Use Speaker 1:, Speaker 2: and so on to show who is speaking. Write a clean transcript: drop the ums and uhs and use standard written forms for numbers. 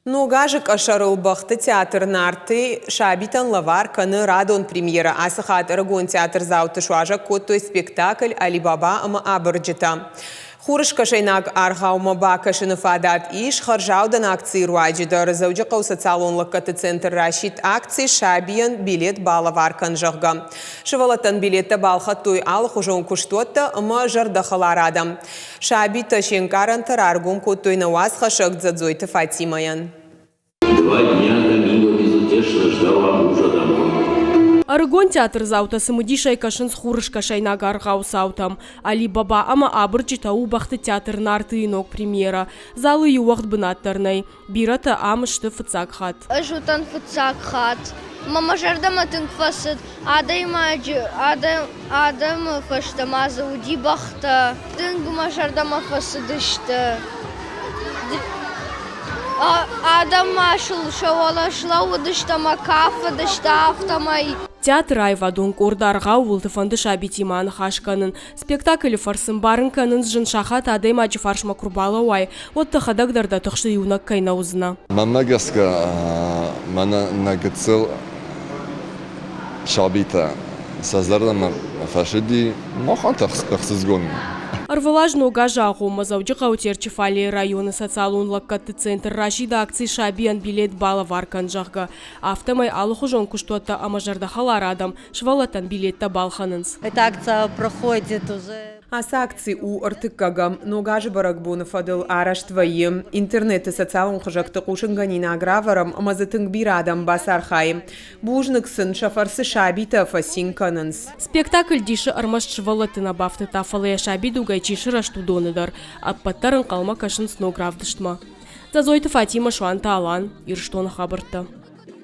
Speaker 1: Ног азы къӕсӕрыл бӕхты театр Нарты сабитӕн лӕвар кӕны радон премьерӕ. Ацы хатт ӕрыгон театрдзауты суазӕг кодтой спектакль Али-Баба ӕмӕ абырджытӕ. Хурыскӕсӕйнаг аргъаумӕ бакӕсыны фадат ис хӕрзаудӕн акцийы руаджы дӕр. Дзӕуджыхъӕуы социалон лӕггӕдты центр расидт акци «Сабийӕн билет балӕвар кӕн», зӕгъгӕ. Сывӕллӕттӕн билеттӕ балхӕдтой алыхуызон куыстуӕттӕ ӕмӕ зӕрдӕхӕлар адӕм. Сабитӕ се нкъарӕнтӕ раргом кодтой нӕ уацхӕссӕг Дзӕдзойты Фатимӕйӕн.
Speaker 2: Два дня Камила безутешно ждала мужа домой.
Speaker 3: Ӕрыгон театрдзаутӕ цымыдисӕй кӕсынц хурыскӕсӕйнаг аргъауы цаутӕм. Али-Баба ӕмӕ абырджытӕ у бӕхты театр Нарты-йы ног премьерӕ. Залы иу уӕгъд бынат дӕр нӕй. Бирӕтӕ ам сты фыццаг хатт.
Speaker 4: Ӕз уыдтӕн фыццаг хатт. Мӕ мӕ зӕрдӕмӕ тынг фӕцыд. Адӕймаджы адӕмы фӕстӕ ма дзы уыди бӕхтӕ. Тынг мӕ зӕрдӕмӕ фӕцыдысты. Адӕм ма сыл сӕ уӕлӕ слӕууыдысты ӕмӕ кафыдысты афтӕмӕй.
Speaker 3: Театры аивадон къорд аргъауы уылты фӕнды сабитимӕ аныхас кӕнын. Спектаклы фӕрцы ӕмбарын кӕнынц, зын сахат адӕймаджы фарсмӕ куы рбалӕууай, уӕд дӕхӕдӕг дӕр дӕ тыхсты иунӕг кӕй нӕ уыдзынӕ.
Speaker 5: Мӕнмӕ гӕсгӕ, мӕнӕ нӕ гыццыл сабитӕ сӕ зӕрдӕмӕ фӕцыди, махӕн та ӕхсызгон.
Speaker 3: Ӕрвылаз Ног азы агъоммӕ Дзӕуджыхъӕуы Терчыфалейы районы социалон лӕггӕдты центр расиды акци «Сабийӕн билет балӕвар кӕн», зӕгъгӕ. Афтӕмӕй алыхуызон куыстуӕттӕ ӕмӕ зӕрдӕхӕлар адӕм сывӕллӕттӕн билеттӕ балхӕнынц.
Speaker 6: Эта акция проходит уже
Speaker 1: Ацы акци у ӕртыккӕгӕм. Ног азы бӕрӕгбоны фӕдыл арӕзт вӕййы. Интернеты социалон хызӕгты хъусынгӕнинаг равӕрӕм ӕмӕ дзы тынг бирӕ адӕм бацархайы. Бузныг сын, сӕ фӕрцы сабитӕ фӕцин кӕнынц.
Speaker 3: Спектакль дисы ӕрмӕст сывӕллӕтты нӕ бафтыдта, фӕлӕ йӕ сабидугӕй чи сырӕзт, уыдоны дӕр. Ӕппӕт дӕр ӕнхъӕлмӕ кӕсынц ног равдыстмӕ. Дзӕдзойты Фатимӕ, Суанты Алан, Ирыстоны хабӕрттӕ.